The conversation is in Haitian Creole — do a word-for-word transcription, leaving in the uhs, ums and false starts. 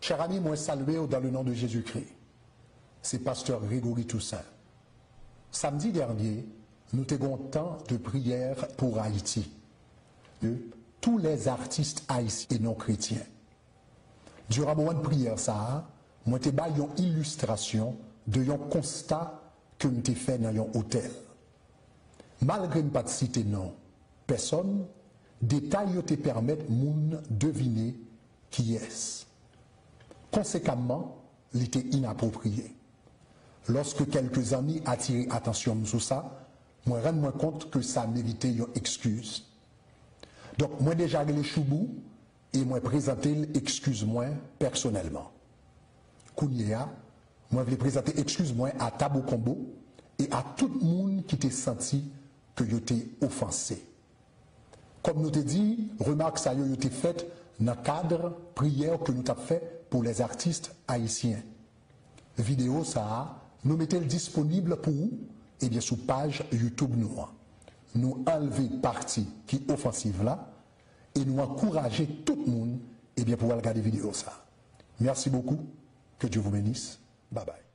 Chers amis, mwen salye w dans le nom de Jésus-Christ. Se pastè Gregory Toussaint. Samdi dènye, nou te gen yon tan de priyè pou Ayiti, de tous les artistes haïtiens et non chrétiens. Diran moman priyè sa a, mwen te bay yon ilistrasyon de yon konsta ke m te fè nan yon otèl. Malgre m pa t site non pèsòn, detay yo te pèmèt moun devine kiyès. Konsekamman, li te inapwopriye. Lòske kèlke zanmi atire atansyon m sou sa, mwen rann mwen kont ke sa merite yon ekskiz. Donk, mwen deja rele Choubou e mwen prezante l ekskiz mwen pèsonèlman. Kounye a, mwen vle prezante ekskiz mwen a Tabou Konbo e a tout moun ki te santi ke yo te ofanse. Kòm nou te di, remak sa yo, yo te fèt nan kad priyè ke nou t ap fè pou les artistes haïtiens. Videyo sa a, nou mete l disponib pou ou, ebyen, sou paj YouTube nou an. Nou anlve pati ki ofansiv la e nou ankouraje tout moun, ebyen, pou al gade videyo sa a. Merci beaucoup. Que Dieu vous bénisse. Bye bye.